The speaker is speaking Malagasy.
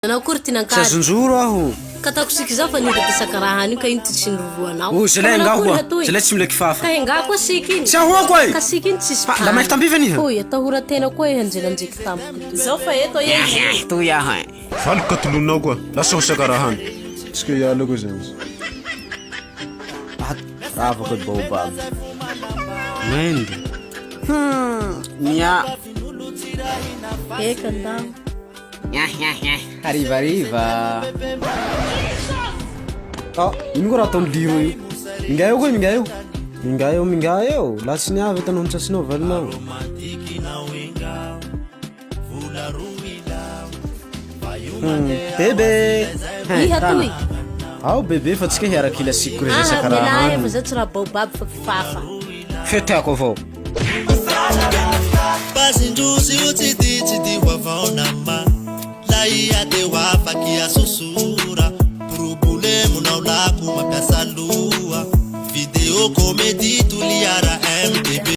Nanao akory ty Tsy nankary. azonjoro aho. Ka ataoko siky zao fa niditra ty sakaraha io ka ino ty tsy niroroanao. Oh, Ka zalahy manao angaha akory hoa. hatoy. Zalahy tsy mila kifafa. Ka hengaha koa siky iny. Tsy ahoako e! Ka siky iny tsisy Ha, la maika tambivy aniha. Hoy, atahora tena koa e hanjelanjeky tampoky toy. Zao fa eto e. Toy aho e. Valiko ka tolonao koa. Lasa ho sakarahana. Tsika hiala koa zany. Ah, ravako e baobab. Mendy. Hmm, mia. Eka ndao. Harivariva. Ah, ino koa raha ataon'i Liro io? Mingahy eo koa mingahy eo. Mingahy eo, mingahy eo. Laha tsy niavy hitanao nitsatsinao valinao. Hmm, bebe. Iha toy. Ao bebe fa tsika hiaraka hilasiko Ah, resaka mialà raha e fa any. za tsy raha baobab fa kifafa. Feo tiako avao.